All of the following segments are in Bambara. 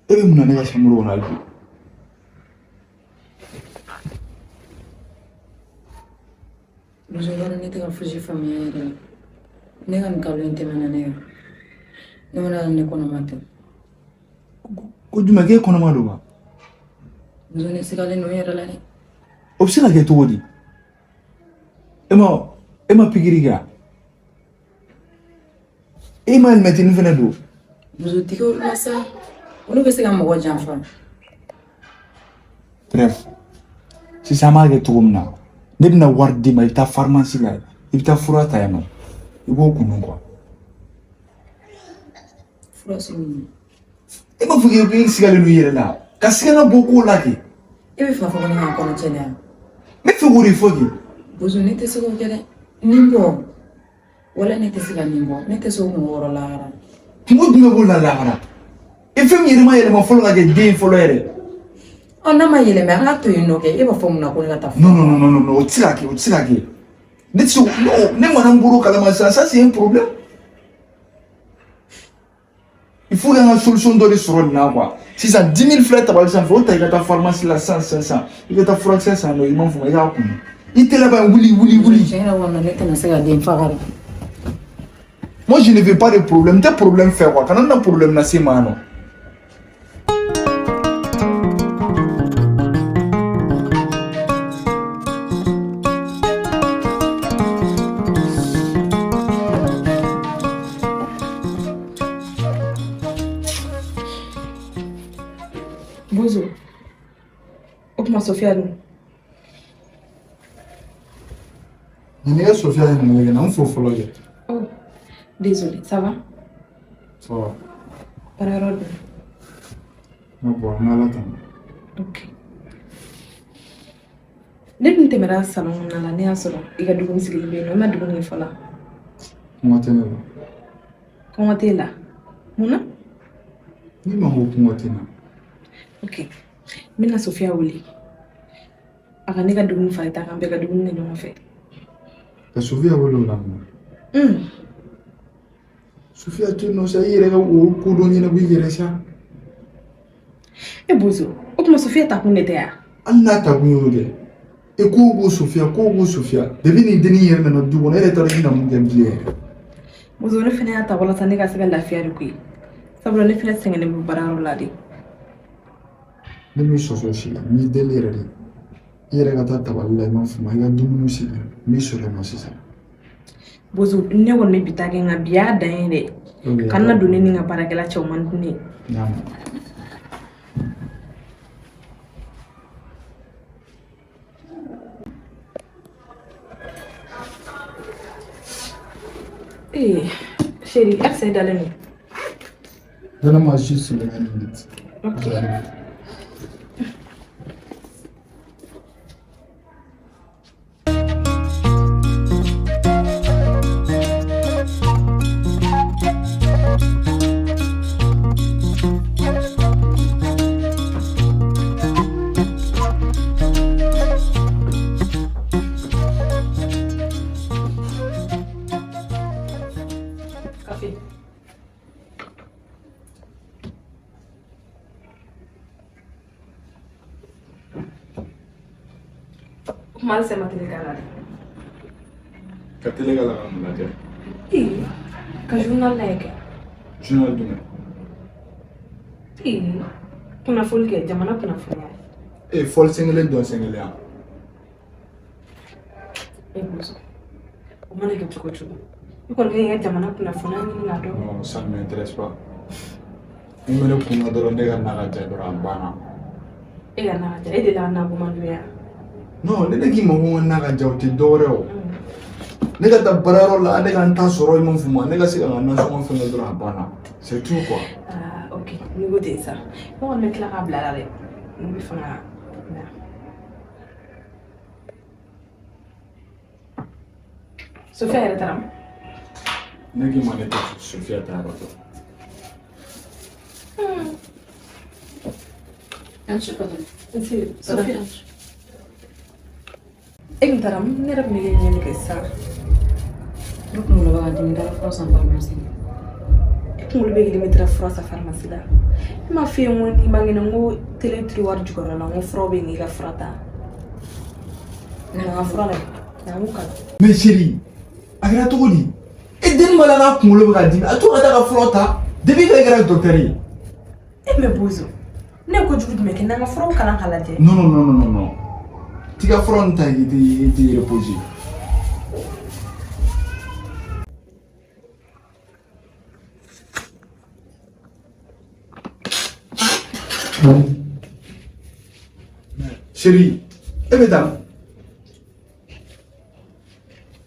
Ye e bɛ mun na ne ka chambre kɔnɔ hali bi? Muso yɔrɔ ne tɛ ka fosi faamuya yɛrɛ la. Ne ka nin kalo in tɛmɛna ne kan. Ne mana ne kɔnɔma tɛ. Ko jumɛn k'e kɔnɔma don wa? Muso, ne sigalen don n yɛrɛ la dɛ. O bɛ se ka kɛ cogo di? E ma pikiri kɛ wa? E ma alimɛtini fɛnɛ don? Muso tigɛ olu la sa. Olu bɛ se ka mɔgɔ janfa. Bref, sisan an b'a kɛ cogo min na, ne bɛna wari d'i ma, i bɛ taa pharmacie la, i bɛ taa fura ta yen nɔ, i b'o kunu quoi. Fura sugu jumɛn? E b'a fɔ k'e sigalen don i yɛrɛ la ka siga ka bɔ ko la kɛ. E bɛ fɛ k'a fɔ ko ne ka kɔnɔ cɛ de wa? Ne bɛ fɛ k'o de fɔ kɛ. Bozo, ne tɛ se k'o kɛ dɛ. Nin bɔ. Wala ne tɛ se ka nin bɔ. Ne tɛ se o mɔgɔ wɔrɔ lahara. Kungo jumɛn b'o la lahara? E fɛn min yɛrɛ ma yɛlɛma fɔlɔ ka kɛ den ye fɔlɔ yɛrɛ. Ɔ, n'a ma yɛlɛma, an ka to yen nɔ kɛ. E b'a fɔ mun na ko ne ka taa fura? Non, non, non, non, non, o tɛ se ka kɛ, o tɛ se ka kɛ. Ne tɛ se, non, ne mana n bolo kalama sisan, ça c'est un problème. Il faut qu'an ka solution dɔ de sɔrɔ nin na quoi. Sisan 10 000 filɛ tabali sanfɛ, o ta i ka taa pharmacie la sisan sisan sisan. I ka taa furakisɛ san nɔ, i m'a faamu, i k'a kunu. I tɛ laban, wuli wuli wuli. Tiɲɛ yɛrɛ kɔni na, ne tɛna se ka den faga dɛ. Moi, je ne veux pas de problème. N tɛ problème fɛ quoi. Kana na problème lase n ma yan nɔ. Bozo, o tuma Sofiya dun? Nin ka Sofiya ye ɲininkali kɛ na, n fo fɔlɔ kɛ. Oh, désolé, ça va? Ça va. Baarayɔrɔ dun? Ne bɔ, n ala tanu. Ok. Ne dun tɛmɛra salon kɔnɔna la, ne y'a sɔrɔ i ka dumuni sigilen bɛ yen nɔ, i ma dumuni kɛ fɔlɔ. Kɔngɔ tɛ ne la. Kɔngɔ t'e la? Mun na? Ni ma ko kɔngɔ tɛ n na. Ok. N bɛna Sofiya wele. A ka ne ka dumuni fara i ta kan, bɛɛ ka dumuni kɛ ɲɔgɔn fɛ. Ka Sofiya wele o la mun na? Sofiya to yen nɔ sa, i yɛrɛ ka o ko dɔ ɲɛnabɔ i yɛrɛ sa. E Bozo, o tuma Sofiya ta kun de tɛ yan? Hali n'a ta kun y'o dɛ. E ko ko Sofiya, ko ko Sofiya. Depuis ni dennin yɛrɛ nana du kɔnɔ, e yɛrɛ t'a dɔn i bɛna mun kɛ bilen yɛrɛ. Bozo, ne fana y'a ta walasa ne ka se ka lafiya de koyi. Sabula ne fana sɛgɛnnen bɛ baarayɔrɔ la de. Ne m'i sɔsɔ si la, n b'i deli yɛrɛ de. I yɛrɛ ka taa tabali la, i m'a faamu, i ka dumuni sigi, n b'i sɔrɔ yen nɔ sisan. Bozo, ne kɔni bɛ bi ta kɛ, nka bi y'a dan ye dɛ. Kana don ne ni n ka baarakɛla cɛ, o man di ne ye. N y'a mɛn. Ee, chérie, halisa i dalen don? Donne-moi juste une minute. Ok. J'arrive. Café. O tuma halisa i ma télé k'a la dɛ. Ka télé k'a la ka mun lajɛ? Ee, ka journal lajɛ kɛ. Journal jumɛn? Ee, kunnafoni kɛ, jamana kunnafoniya. E fɔli sen kelen dɔn sen kelen yan. E Bozo, o mana kɛ cogo o cogo, i kɔni ka ɲi ka jamana kunnafoniya ɲini k'a dɔn. Non, ça ne m'intéresse pas. Mun bɛ ne kun na dɔrɔn, ne ka na ka ja dɔrɔn, a banna. E ka na ka ja, e de la na ko man d'o ya? Non, ne k'i ma ko n ka na ka ja, o tɛ dɔwɛrɛ o. Ne ka taa baarayɔrɔ la, ne ka n ta sɔrɔ, i m'a faamu, ne ka se ka n ka nasɔngɔ fɛn kɛ dɔrɔn, a banna. C'est tout quoi. Ah, ok, n'i ko ten sa. Ne kɔni bɛ tila k'a bila la dɛ. Ne bɛ fɛ ka na. Sofiya yɛrɛ taara min? Ne k'i ma ne tɛ Sofiya ta yɔrɔ dɔn. An su patron. Nse, Sofiya. E kun taara min? Ne yɛrɛ tun bɛ k'i ɲini kɛ sisan. Ne kunkolo bɛ ka dimi, n taara fura san pharmacie la. E Kunkolo bɛ k'i dimi taara fura san farimasi la. Ne m'a f'i ye n ko n'i man kɛnɛ n ko télé tiroir jukɔrɔla la n ko furaw bɛ yen k'i ka fura ta. Na n ka fura lajɛ. Na n k'u kalan. Mais chérie, a kɛra cogo di? E dennin b'a la n'a kunkolo bɛ k'a dimi, a to ka taa ka fura ta depuis que e kɛra docteur ye. E mais Bozo, ne ye kojugu jumɛn kɛ? Na n ka furaw kalan k'a lajɛ. Non, non, non, non, non, non. T'i ka fura ninnu ta k'i t'i reposer. Chérie, e bɛ taa.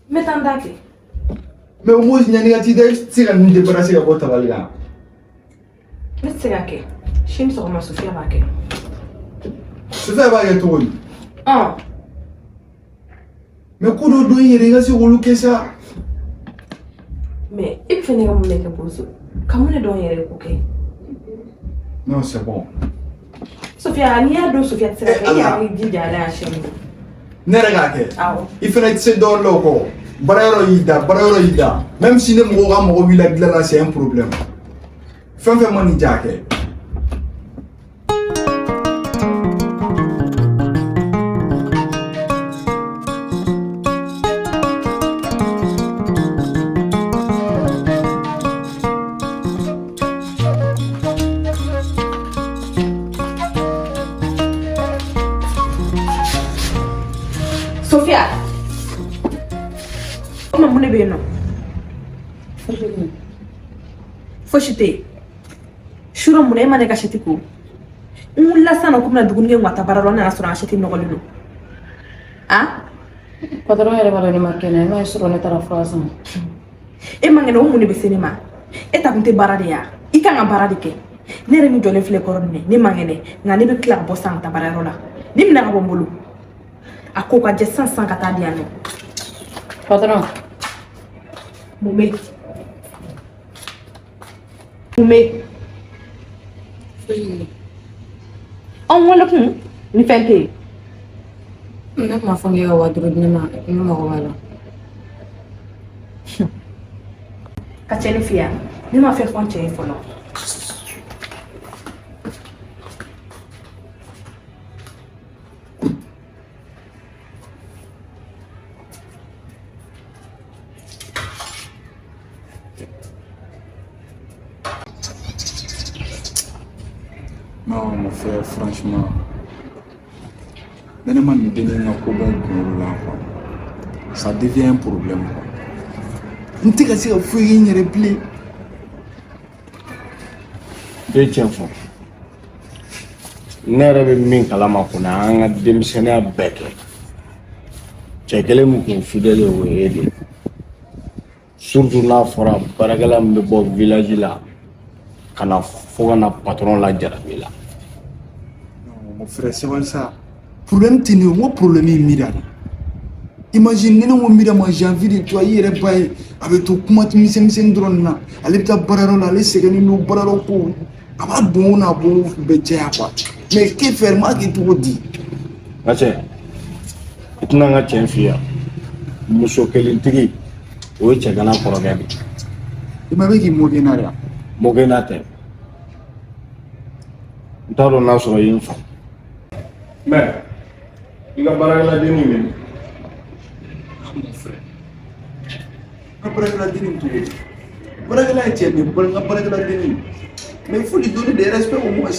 N bɛ taa n da kɛ. Mais au moins yanni ka t'i da, e tɛ se ka ninnu débarrasser ka bɔ tabali kan. Ne tɛ se k'a kɛ. Sini sɔgɔma Sofiya b'a kɛ. Sofiya b'a kɛ cogo di? Ɔn. Mais ko dɔ dɔn i yɛrɛ i ka se k'olu kɛ sa. Mais e bɛ fɛ ne ka mun de kɛ Bozo? Ka mun de dɔn n yɛrɛ ye k'o kɛ? Non, c'est bon. Sofiya, n'i y'a dɔn Sofiya tɛ se ka kɛ, e Ala. yɛrɛ k'i jija ala y'a siɲɛ. Ne yɛrɛ k'a kɛ. Awɔ. I fana tɛ se dɔwɛrɛ la o kɔ. Baarayɔrɔ y'i da, baarayɔrɔ y'i da. Même si ne mɔgɔw ka mɔgɔ b'i la dilan na, c'est un problème. Fɛn fɛn ma nin ja kɛ. Sofiya. O tuma mun de bɛ yen nɔ? Fosi tɛ yen. Fosi tɛ yen. Sura mun na e ma ne ka sɛti ko? N wulila sisan nɔ ko n bɛna dumuni kɛ n ka taa baara la, n nana sɔrɔ an ka sɛti nɔgɔlen don. A? Patron yɛrɛ b'a dɔn ne ma kɛnɛ, n'a ye sɔrɔ ne taara fura san. E man kɛnɛ, o mun de bɛ se ne ma? E ta kun tɛ baara de ye wa? I kan ka baara de kɛ. Ne yɛrɛ min jɔlen filɛ kɔrɔ nin ye, ne man kɛnɛ, nka ne bɛ tila ka bɔ sisan ka taa baarayɔrɔ la. Ni minɛ ka bɔ n bolo. A ko ka jɛ sisan sisan ka taa di yan nɔ. Patron. Mun bɛ yen? Mun bɛ yen? Fosi tɛ yen. Anw wele kun ni fɛn tɛ yen. Ne tun b'a fɔ k'e ka 5000 di ne ma, ne mago b'a la. Ka cɛ ni fiya, ne ma fɛn fɔ n cɛ ye fɔlɔ. Non, mon frère, franchement, ne ma nin dennin ka ko bɔ n kunkolo la quoi. Ça devient un problème quoi. N tɛ ka se ka foyi kɛ n yɛrɛ bilen. I ye tiɲɛ fɔ. Ne yɛrɛ bɛ min kalama kɔni, an ka denmisɛnninya bɛɛ kɛ. Cɛ kelen min kun fidèle o ye e de ye. Surtout n'a fɔra baarakɛla min bɛ bɔ village la ka na fo ka na patron la jarabi la. Non, mon frère, sabali sa. Problème tɛ ne ye, n ko problème ye Mira de. Imagine ni ne ko Mira ma j'ai envie de toi, i yɛrɛ ba ye, a bɛ to kuma misɛn misɛnnin dɔrɔn nin na. Ale bɛ taa baarayɔrɔ la, ale sɛgɛnnen don baarayɔrɔ ko. A b'a don o n'a bɔ bɛɛ caya quoi. Mais que faire, n b'a kɛ cogo di? N ka cɛ, i tɛna n ka tiɲɛ f'i ye wa? Muso kelentigi, o ye cɛgana kɔrɔkɛ de ye. I ma bɛ k'i moquer n na de wa? Moquer n na tɛ. N t'a dɔn n'a sɔrɔ i ye n faamu. Mais i ka baarakɛla dennin bɛ min? Mon frère. N ka baarakɛla dennin cogo di? Baarakɛla ye cɛ min ye, n ka baarakɛla dennin. Mais il faut lui donner des respects au moins.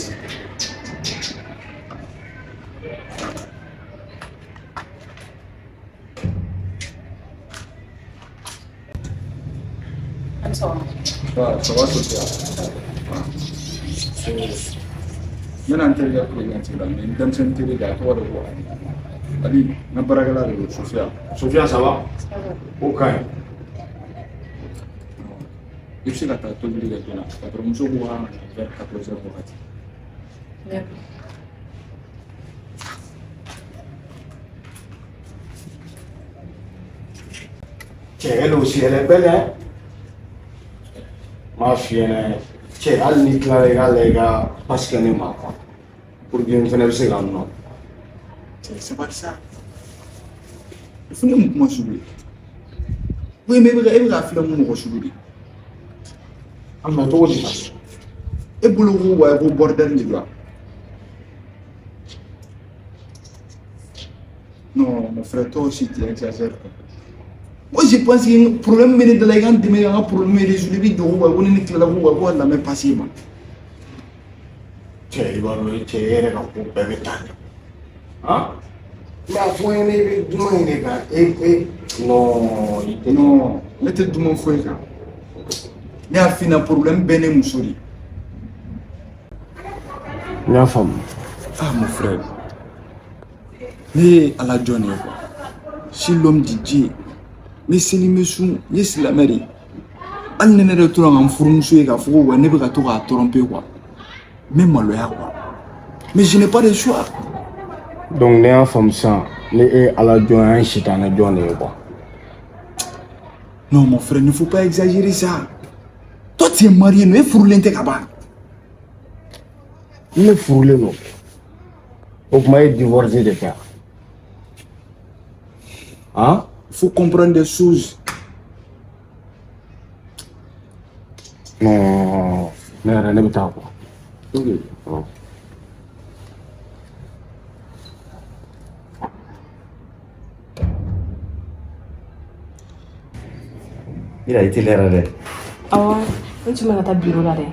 A ni sɔgɔma. Ah, ça va, Sophia? N bɛna n terikɛ présenter la, mais n denmisɛnnin teri de, a tɔgɔ de ko Ali. Ali, n ka baarakɛla de don, Sophia. Sophia, ça va? O ka ɲi. I bɛ se ka taa tobili kɛ joona. Patron muso ko k'an ka na vers 14 heures wagati. D'accord. Cɛ, elle aussi, elle est belle, hein? N b'a f'i ɲɛna, cɛ, hali n'i tilala i k'a lajɛ i ka passe kɛ ne ma quoi. Pour que n fɛnɛ bɛ se ka nɔ. Cɛ, sabali sa. O fana ye mun kuma sugu ye? Oui, mais e bɛ ka filɛ mun mɔgɔ sugu de ye? A mɛ cogo di? E bolo ko wa ko bordel de don. Non, mon frère, toi aussi, tu exagères, quoi. Moi, je pense que problème bɛ ne da la, i ka n dɛmɛ ka n ka problème résoudre, i bɛ dogo wa ko ni ne tilala ko wa ko ka lamɛn passer ma. Cɛ, i b'a dɔn, cɛ, e yɛrɛ ka ko bɛɛ bɛ tan de. Han, mais a fɔ n ɲɛna, i bɛ dunan in de kan e e non, i tɛ. Non, ne tɛ duman foyi kan. Ne y'a f'i ɲɛna, problème bɛɛ ne muso de ye. N y'a faamu. Ah, mon frère, ne ye ala jɔn de ye quoi. Je suis l'homme de Dieu. N bɛ seli, n bɛ sun, n ye silamɛ de ye. Hali ni ne yɛrɛ tora ka n furumuso ye k'a fɔ ko wa ne bɛ ka to k'a tromper quoi. N bɛ maloya quoi. Mais je n'ai pas de choix. Donc ne y'a faamu sisan, ni e ye ala jɔn ye, an ye sitanɛ jɔn de ye quoi. Non, mon frère, il ne faut pas exagérer ça. Toi, tu es marié, non? E furulen tɛ ka ban. Ne furulen don. O tuma e ye divorce de kɛ? Han. Il faut comprendre des choses. Non, ne yɛrɛ ne bɛ taa quoi. Ok. Ɔ. Mira, i teliyara dɛ. Awɔ, n tun bɛ ka taa biro la dɛ.